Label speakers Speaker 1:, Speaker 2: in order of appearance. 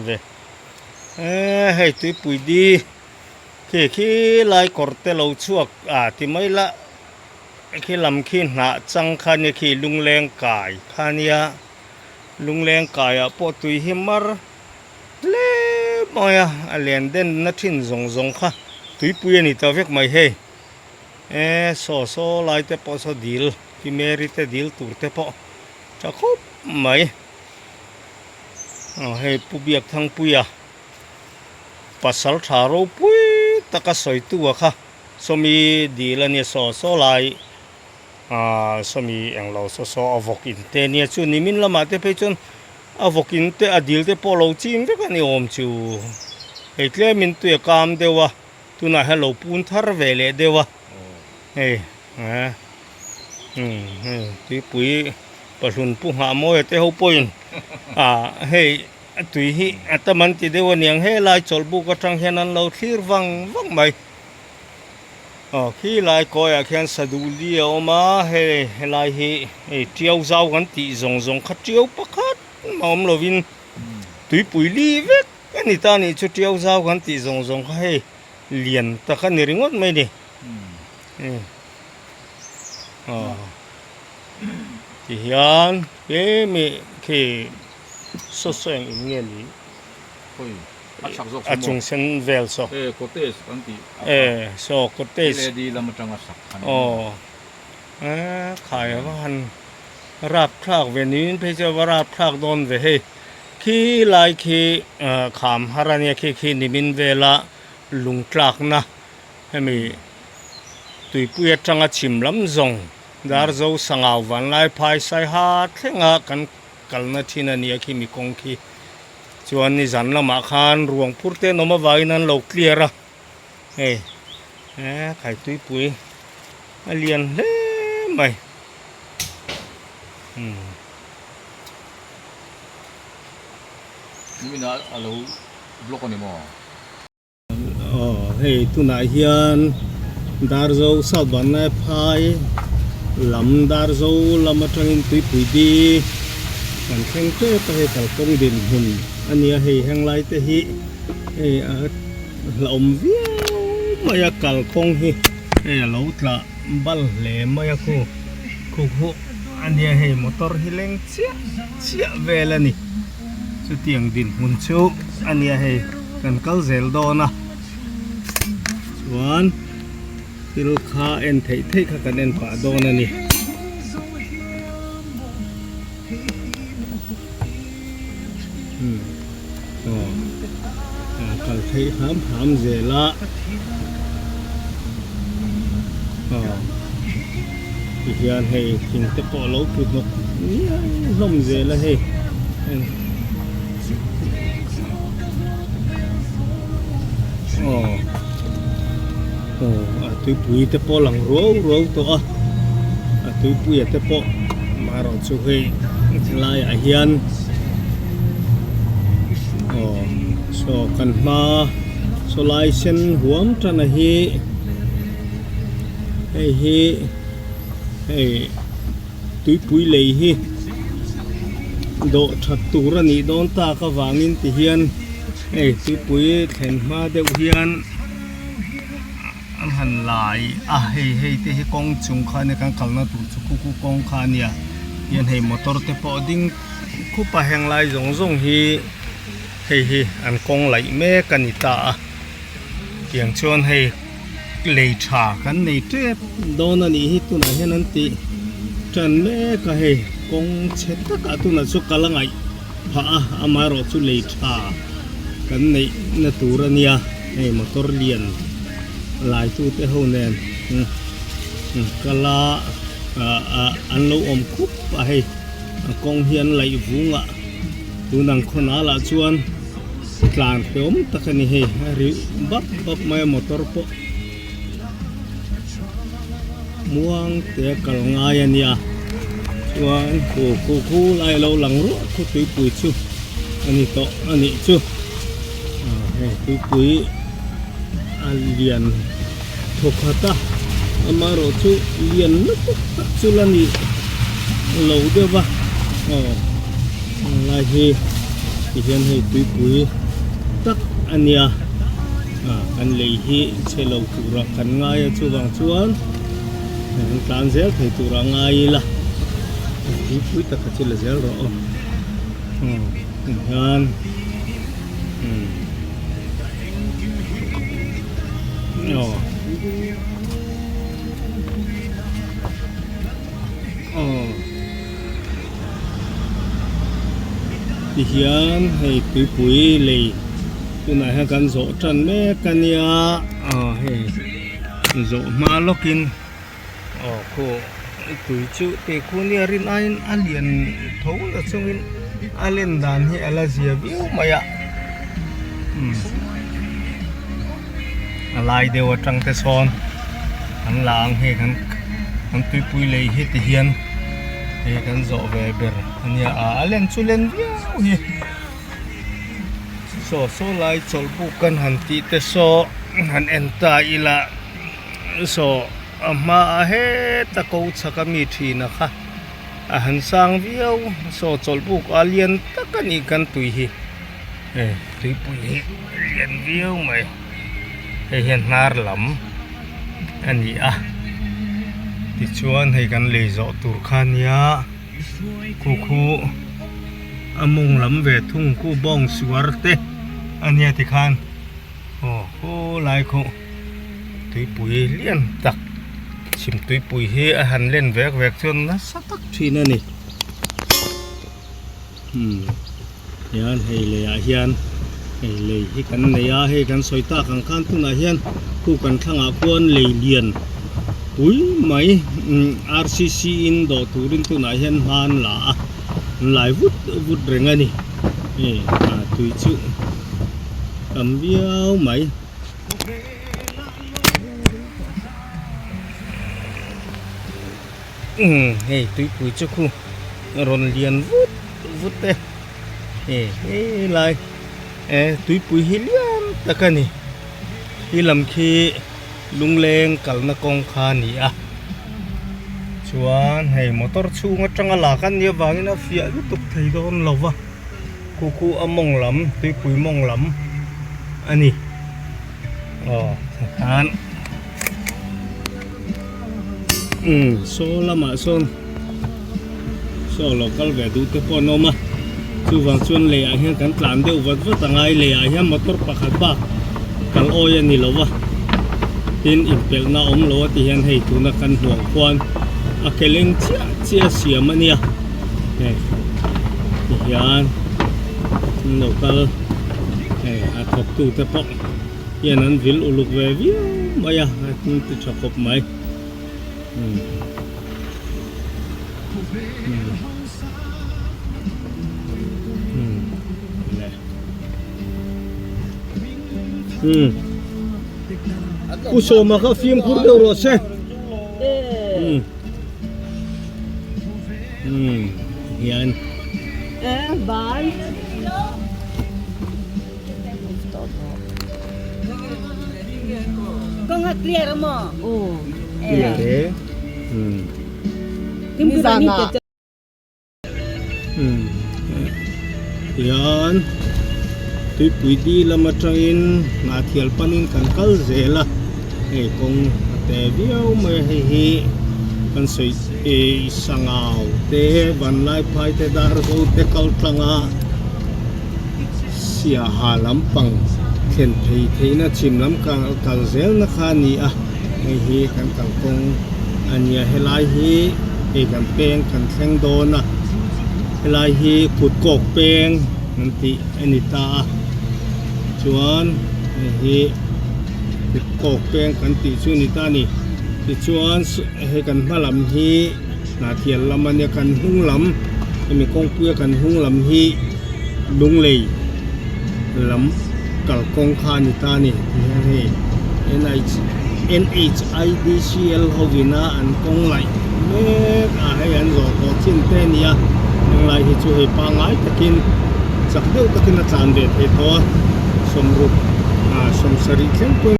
Speaker 1: Ve. Eee hei tuipui di khi khi lai kawr te lo chhuak a ti mai la khi lam khi hnah chang kha nia khi lungleng kai kha nia lungleng kaiah pawh tui hi mar hle mai a a len den na thin zawng zawng kha tuipui a ni ta vek mai hei eee saw saw lai te pawh saw dil pi Mary te dil tur te pawh tha khawp mai. Aw hei Pu Biakthangpuia pasal tha ropui taka sawitu a kha sawmi dil a nia saw saw lai ah sawmi englo saw saw a vawk in te nia chu nimin lamah te phei chuan a vawk in te a dil te pawh lo ching vek a ni awm chu hei tlemin tui a kam deuh a tunah hian lo pun thar ve leh deuh a hei eh umm hei tuipui. Pahlun pu nghah mawi a te ho pawhin ah hei a tui hi a tam an ti deuh aniang helai chawlhbuk atang hian an lo thlir vang vang mai aw khi lai kawiah khian saduhli a awm a hei helai hi hei tiau zau kan tih zawng zawng kha tiau pakhat a awm lovin tuipui li vek a ni ta anih chu tiau zau kan tih zawng zawng kha hei lian tak a ni ringawt mai a ni aw. Ti hian tlem i khi saw saw eng in nge ni
Speaker 2: Khawi a chak zawk
Speaker 1: a chung sen vel saw
Speaker 2: E cottage kan tih a
Speaker 1: e saw cottage
Speaker 2: LED lam atanga sak kha ni
Speaker 1: aw e khai a va han rap thlak ve niin phei chu a va rap thlak dawn ve hei khi lai khi kham har ania khi khi nimin vela lung tlakna hemi tuipui atanga chhim lam zawng Darzo Sangau Vanlai Phai Saiha thlenga kan kalna thin a nia khi mi kawng khi chuan nizan lamah khan ruang phur te an awm avangin an lo clear a hei he Khaituipui a lian hle mai umm.
Speaker 2: Niminah a lo block a ni maw?
Speaker 1: Aw hei tunah hian Darzo South Vanlai phai lam Darzo lam atangin tuipui di kan thleng tep a hei kalkawng dinhmun a nia hei henglai te hi hei a hlauhawm viau mai a kalkawng hi hei a lo tla bal hle mai a khu khu khu a nia hei motor hi leng chiah chiah vel a ni chutiang dinhmun chu a nia hei. Kan kal zel dawn a chuan thil kha en theih theih kha kan en pah dawn a ni. Aw kal theih hram hram zel a aw tihian hei thing te pawh a lo tlu hnawk ngiai hlawm zel a hei. Aw aw a tuipui te pawh lang ruau ruau tawh a a tuipuia te pawh marawh chu hei helaiah hian aw saw kan hma saw lai sen huam tana hi hei hi hei. Tuipui lei hi dawh that tur a nih dawn tak avangin ti hian hei tuipui thlen hma deuh hian an han lai a hei hei te hi kawng chung kha ania kan kalna tur chu khu khu kawng kha ania hian hei motor te pawh a ding khup a heng lai zawng zawng hi hei hi an kawng laih mek a ni ta a tiang chuan hei. Lei tha kan nei tep dawn a nih hi tunah hian an tih tan mek a hei kawng chhe takah tunah chu kal a ngaih phah a amaherawh chu lei tha kan neih na tur a nia hei motor lian lai tu te ho nen kal a ah an lo awm khup a hei a kawng hi an laih vung a tunang khawnah lah chuan. Tlan hlawm tak a ni hei a ri bap bap mai a motor pawh muang te a kal ngai a nia chuan khu khu khu lai a lo lang ruah khu tuipui chu a ni tawh a nih chu ah hei tuipui a lian thawkhat a amaherawh chu lian lutuk tak chu la ni lo deuh va aw lai hi. Tihian hei tuipui tak a nia ah kan lei hi chhe lo tura kan ngai a chuvang chuan kan tlan zel thei tura ngai ila tuipui tak kha chu la zel rawh aw umm tihian umm aw aw. Tihian hei tuipui lei tunah hian kan zawh tan mek a nia aw hei zawh hma lawkin aw khu tui chu tih khu nia rin aiin a lian tho la chungin a len dan hi a la zia viau mai a umm a lai deuh atang te sawn an la ang hei kan kan tuipui lei hi ti hian hei kan zawh ve ber a nia a a len chu len viau hi saw saw lai chawlh buk kan han tih te saw han en ta ila saw a hmaah heta ko chhak a mi thin a kha a han sang viau saw chawlh buk a lian tak a nih kan tui hi. Hei tuipui hi lian viau mai hei hian hnar lam a ni a tichuan hei kan lei zawh tur kha nia khu khu a mawng lam ve thung khu bawng suar te a nia tikhan aw khulai khu tuipui lian tak chhim tuipui hi a han len vek vek chuan nasa tak thin a ni. Umm hian hei leiah hian hei lei hi kan nei a hei kan sawi tak ang khan tunah hian khu kan thlangah khuan lei lian pui mai umm R C C in dawh turin tunah hian hma an la a an lai vut vut reng a ni hei ah tui chu tam viau mai. Umm hei tuipui chu khu rawn lian vut vut e hei helai e tuipui hi lian tak a ni khi lam khi lungleng kalna kawng kha a ni a chuan hei motor chhung atanga lak a nih avangin a fiah lutuk thei dawn lo va khu khu a mawng lam tuipui mawng lam a ni aw tikhan. Umm saw lamah sawn saw lo kal ve duh te pawh an awm a chuvang chuan leiah hian kan tlan deuh vat vat a ngai leiah hian motor pakhat bak kal awi a ni lo va tin inpelhna a awm lo a ti hian hei tuna kan hmuh ang khuan a ke leng chiah chiah a siam a nia hei ti hian an lo kal hei a thawk tu te pawh. Hian an vil uluk ve viau mai a a ti tha khawp mai umm umm le umm Pu Sawma kha fimkhur deuh rawh se umm umm hian Clear e umm tihian tuipui di lam atangin hnahthial panin kan kal zel a hei kawng a te viau mai a hei hi kan sawi eh sangau te vanlaiphai te darzo te kal tlang a. Siaha lampang thlen phei theihna chhim lam kal zelna kha a ni a, hei hi kan kalkawng a nia helai hi hei kan peng kan thleng dawn a helai hi kut kawk peng an tih a ni ta a chuan hei hi kut kawk peng kan tih chu a ni ta a ni tichuan hei kan hma lam hi. Hnahtial lam a nia kan hnung lam hemi kawngpuia kan hnung lam hi Lunglei lam kalkawng kha a ni ta a ni tihian hei N_H N_H_I_D_C_L hovina an kawng laih mek a hei an zawh tawh chin te a ni a henglai hi chu hei pangngai takin chak deuh takin a tlan ve thei tawh a sawmruk ah sawmsarih thleng pawhin.